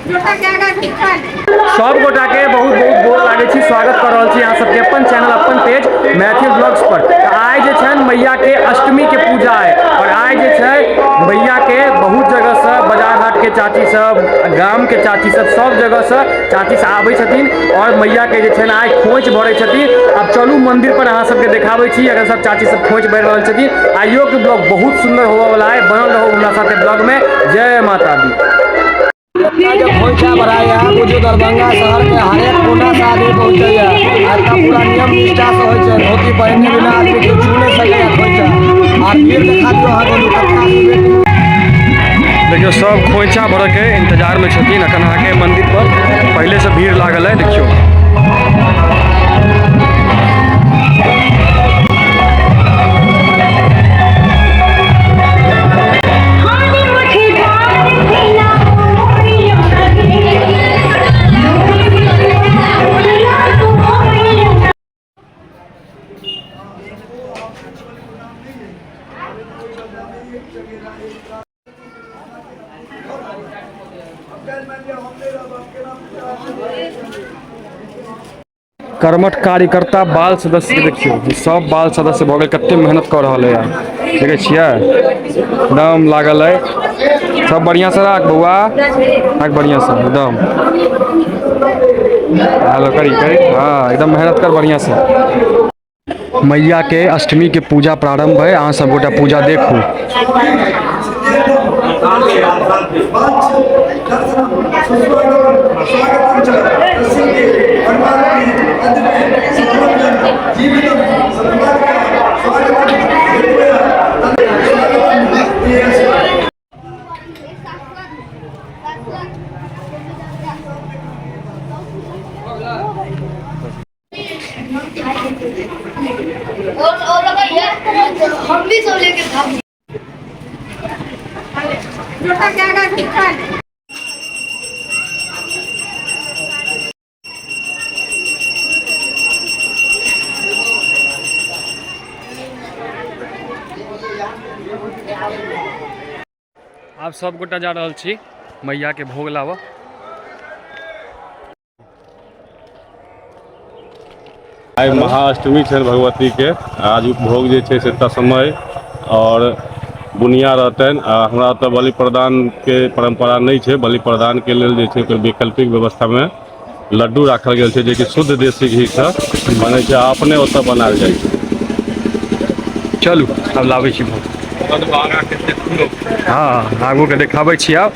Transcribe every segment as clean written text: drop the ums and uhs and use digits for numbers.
सब गोटा के बहुत बहुत गोर लागै छी, स्वागत कर रहल छी अहाँ सबके अपन चैनल अपन पेज मैथिल ब्लॉग्स पर। तऽ आइ जे छै मैया के अष्टमी के पूजा है और आइ जे छै मैया के बहुत जगह से बाजार हाट के चाची सब, गाम के चाची सब, सब जगह से चाची सब आबै छथिन और मैया के जे छै आइ खोंइछ भरै छथिन। आब चलू मंदिर पर अहाँ सबके देखाबै छी अगर सब चाची सब खोंइछ भरि रहल छथिन। आइयो के ब्लॉग बहुत सुंदर होबऽ वाला है, बनल रहू हमरा साथे ब्लॉग में। जय माता दी। खोइछा भराया बुझू दरभंगा शहर के हरेक कोना से आदमी पहुँचैया। एतऽ पूरा नियम निष्ठा से होइ छै, धोती पहिरने बिना आदमी के छू नहि सकैया खोइछा। आ भीड़ देखा दियौ अहाँ गोलू कतना आदमी। देखियौ सब खोइछा भरऽ के इंतजार में छथिन। अखन अहाँके मंदिर पर पहले से भीड़ लागल है। देखियौ कर्मठ कार्यकर्ता बाल सदस्य के देखियौ, सब बाल सदस्य भऽ गेल, कते मेहनत कऽ रहल है यार। देखै छियै एकदम लागल है, सब बढ़िया से राख बौआ, राख बढ़िया से एकदम। हेलो करी करी, हाँ एकदम मेहनत कर बढ़िया से। मैया के अष्टमी के पूजा प्रारंभ है, अहाँ सब गोटा पूजा देखू। हम भी सब लेके भाग। आब सब गोटा जा रहल छी मैया के भोग लाबऽ। आइ महाअष्टमी छनि भगवती के, आजुक भोग जे छै से तस्मय और बुनिया रहतनि। आ हमरा ओतऽ बलि प्रदान के परंपरा नहि छै, बलि प्रदान के लेल जे छै ओकर वैकल्पिक व्यवस्था में लड्डू राखल गेल छै, जेकि शुद्ध देसी घी से बनै छै आ अपने ओतऽ बनायल जाइ छै। चलू आब लाबै छी भोग। हाँ आगू के देखाबै छी। आब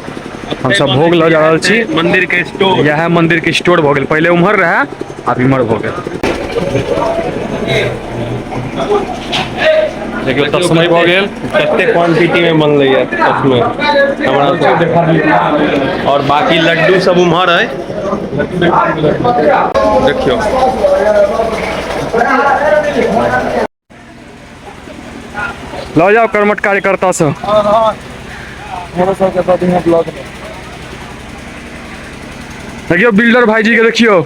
हम सब भोग लऽ जा रहल छी मंदिर के स्टोर। इएह मंदिर के स्टोर भऽ गेल, पहिले उम्हर रहै आब इम्हर भऽ गेल। देखियौ तस्मय भऽ गेल। कते क्वांटिटी में बनलै या तस्मय हमरा सब। और बाकी लड्डू सब उम्हर है। देखियौ लऽ जाओ कर्मठ कार्यकर्ता सब। देखियौ बिल्डर भाईजी के देखियौ।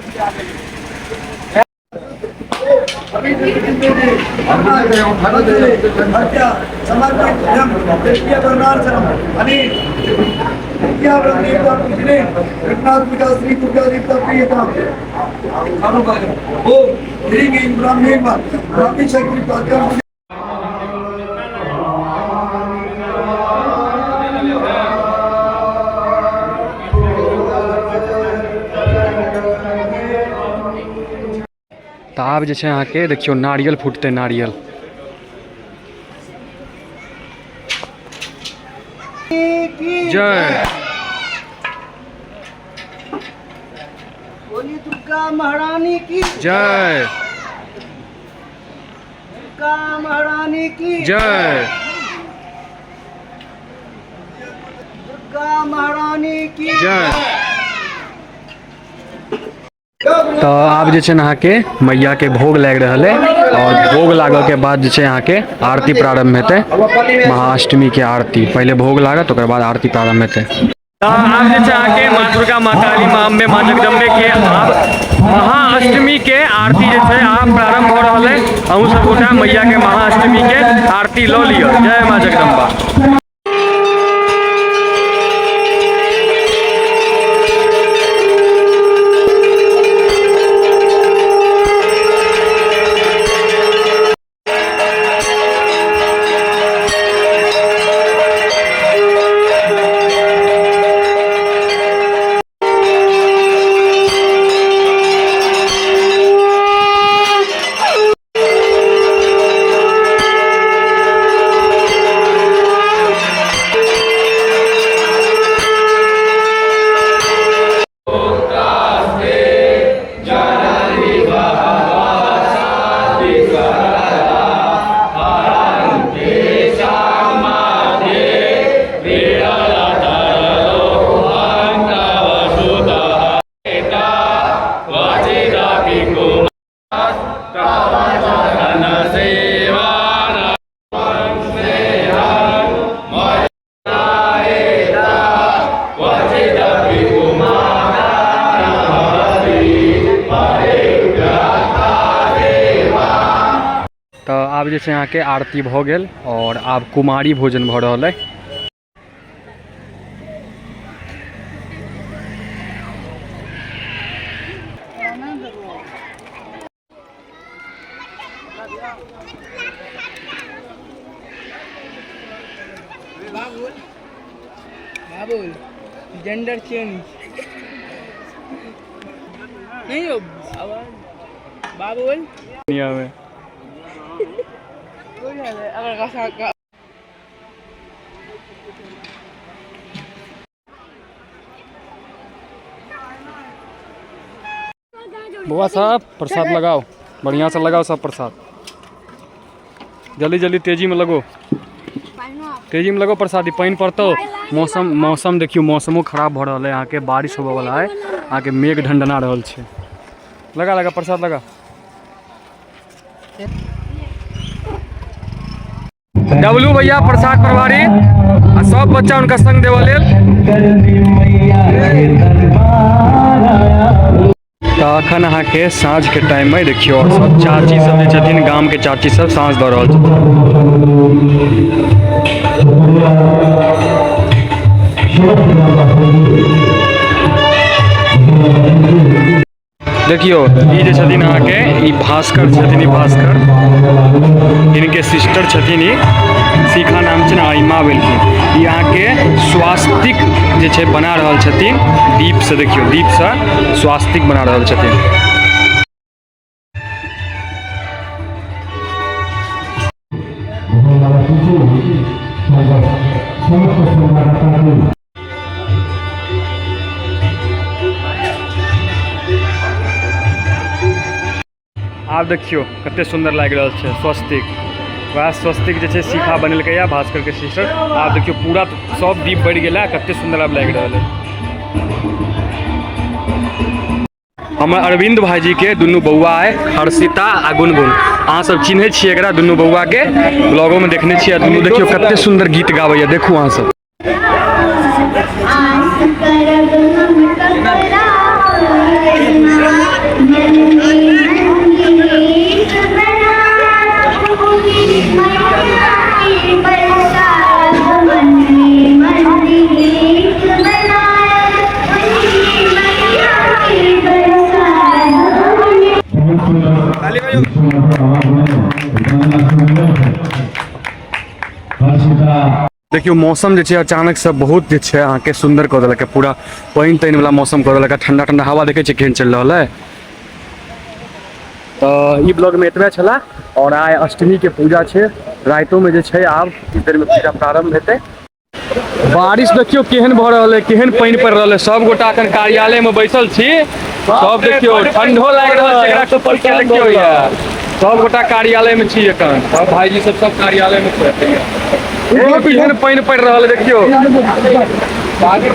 तऽ आब जे छै अहाँके देखियौ नारियल फूटतै, नारियल। जय बोलिए दुर्गा महारानी की जय, दुर्गा महारानी की जय, दुर्गा महारानी की जय। तऽ आब जे छै ने अहाँके मैया के भोग लागि रहल है और भोग लागऽ के बाद जे छै अहाँके आरती प्रारंभ हेतै, महाअष्टमी के आरती। पहिले भोग लागत ओकर बाद आरती प्रारंभ हेतै। तऽ आब जे छै अहाँके माँ दुर्गा, माँ काली, माँ अम्बे, माँ जगदम्बे के आब महाअष्टमी के आरती जे छै आब प्रारंभ भऽ रहल है। अहूँ सब गोटा मैया के महाअष्टमी के आरती लऽ लिअ। जय माँ जगदम्बा। आब जे छै अहाँके आरती भऽ गेल आओर आब कुमारी भोजन भऽ रहल अइ। बाबुल बाबुल जेंडर चेंज नहीं हो आवाज बाबुल दुनिया में अगर बउआ साहब प्रसाद लगाओ, बढ़िया से लगाओ सब प्रसाद, जल्दी जल्दी तेजी में लगो, तेजी में लगो प्रसादी, पानि पड़तो। मौसम मौसम देखियो, मौसमो खराब भऽ रहल है अहाँके, बारिश होबऽ वाला है अहाँके, मेघ ढंढना रहल छै। लगा लगा प्रसाद लगा। डब्लू भैया प्रसाद प्रभारी आ सब बच्चा उनका संग देवऽ लेल। तऽ अखन अहाँके साँझके टाइममे देखियौ, आओर सब चाची सब जे छथिन, गामके चाची सब साँझ दऽ रहल छथिन। देखियौ ई जे छथिन अहाँके ई भास्कर छथिन, ई भास्कर हिनके सिस्टर छथिन, ई शिखा नाम छै ने, ई माँ भेलखिन। ई अहाँके स्वास्तिक जे छै बना रहल छथिन दीपसँ, देखियौ दीपसँ स्वास्तिक बना रहल छथिन। आब देखियौ कते सुन्दर लागि रहल छै स्वस्तिक, वएह स्वस्तिक जे छै शिखा बनेलकै या भास्कर के सिस्टर। आब देखियौ पूरा सब दीप बढ़ि गेलै, कते सुन्दर आब लागि रहल है। हमर अरविंद भाईजी के दुनू बौआ है, हर्षिता आ गुनगुन। अहाँ सब चिन्है छियै एकरा दुनू बौआ के, ब्लॉगो में देखने छियै। दुनू देखियौ कते सुन्दर गीत गाबैया, देखू अहाँ सब। देखियौ मौसम जे छै अचानक से बहुत जे छै अहाँके सुन्दर कऽ देलक, पूरा पानि तानि वाला मौसम कऽ देलक, ठंडा ठंडा हवा देखै छियै केहन चलि रहल है। तऽ ई ब्लॉगमे एतबे छलै और आइ अष्टमी के पूजा छै, रातिओमे जे छै आब किछु देरमे पूजा प्रारम्भ हेतै। बारिश देखियौ केहन भऽ रहल है, केहन पानि पड़ि रहल है। सब गोटा अखन कार्यालय में बैसल छी, सब देखियौ ठंडो लागि रहल छै, एकरा सब देखियौ यार, सब गोटा कार्यालय में छी एखन, सब भाईजी सब सब कार्यालय में छै। केहन पानि पड़ि रहल है देखियौ। पानि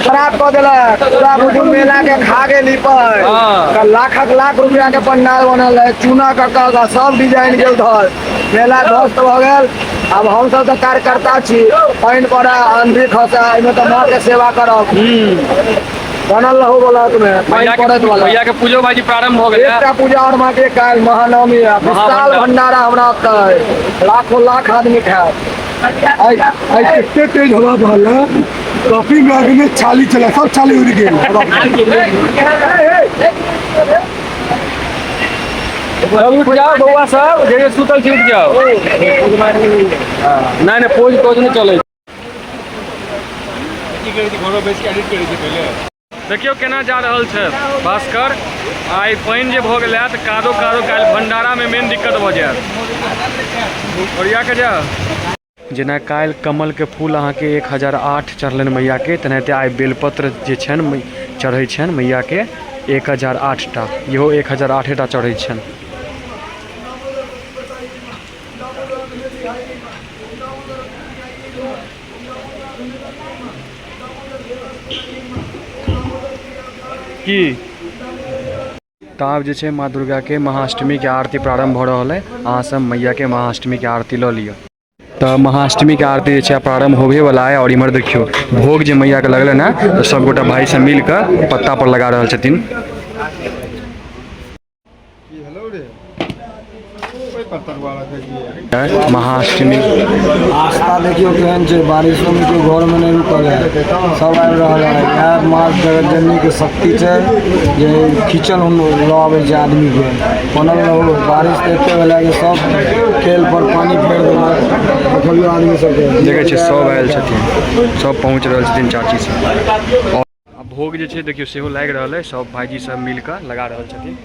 खराब कऽ देलक पूरा, बुझू मेला के खा गेली पर लाखक लाख रुपया के पंडाल बनल है, चूना के कऽ सब डिजाइन गेल धर, मेला ध्वस्त भऽ गेल। आब हमसब तऽ कार्यकर्ता छी, पानि पड़ै आंधी खसै एहिमे तऽ माँ के सेवा करब, बनल रहू ब्लॉक में पानि पड़ैत वाला। भैया के पूजो भाईजी प्रारंभ भऽ गेल, एकटा पूजा और बाकी काल्हि महानवमी है, विशाल भंडारा हमरा ओतऽ है, लाखों लाख आदमी खायत। आइ आइ कते तेज हवा बहल है, कॉफी बैग में छाली चला, सब छाली उड़ गेल। उठ जाओ बउआ सब, जे जे सुतल छी उठ जाओ। नहीं नहीं पोज तोज नहीं चले। देखियौ केना जा रहल छै भास्कर। आइ पानि जे भऽ गेलै तऽ कादो कादो, काल्हि भंडारामे मेन दिक्कत भऽ जायत। ओरिया के जा। जेना काल्हि कमलके फूल अहाँके 1008 चढ़लनि मैयाके, तेनाहिते आइ बेलपत्र जे छनि चढ़ै छनि मैयाके 1008 टा, इहो 1008 टा चढ़ै छनि। की तऽ आब जे छै माँ दुर्गाके महाअष्टमीके आरती प्रारम्भ भऽ रहल अइ, अहाँ सब मैयाके महाअष्टमीके आरती लऽ लिअ। तऽ महाअष्टमीके आरती जे छै प्रारम्भ होबेवला है और इम्हर देखियौ भोग जे मैयाके लगलै ने तऽ सबगोटा भाई सब मिल कऽ पत्ता पर लगा रहल छथिन। महाअष्टमी। आस्था देखियौ केहन छै, बारिशोमे केओ घरमे नहि रुकल है, सब आबि रहल है। इएह माँ जगत जननीके शक्ति छै जे खींचल हम लऽ आबै छै आदमीके। बनल रहू, बारिश तऽ एते भेलै कि सब खेल पर पानि फेर देलक। देखलियौ आदमी सबके। देखै छियै सब आयल छथिन, सब पहुँच रहल छथिन चाची सब। आओर भोग जे छै देखियौ सेहो लागि रहल अइ, सब भाईजी सब मिल कऽ लगा रहल छथिन।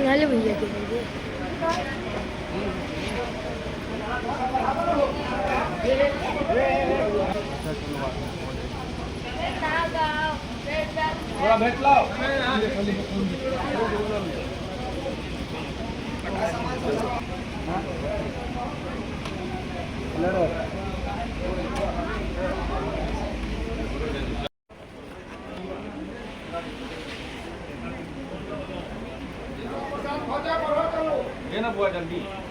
हेलो भैया के। ना बुआ जल्दी।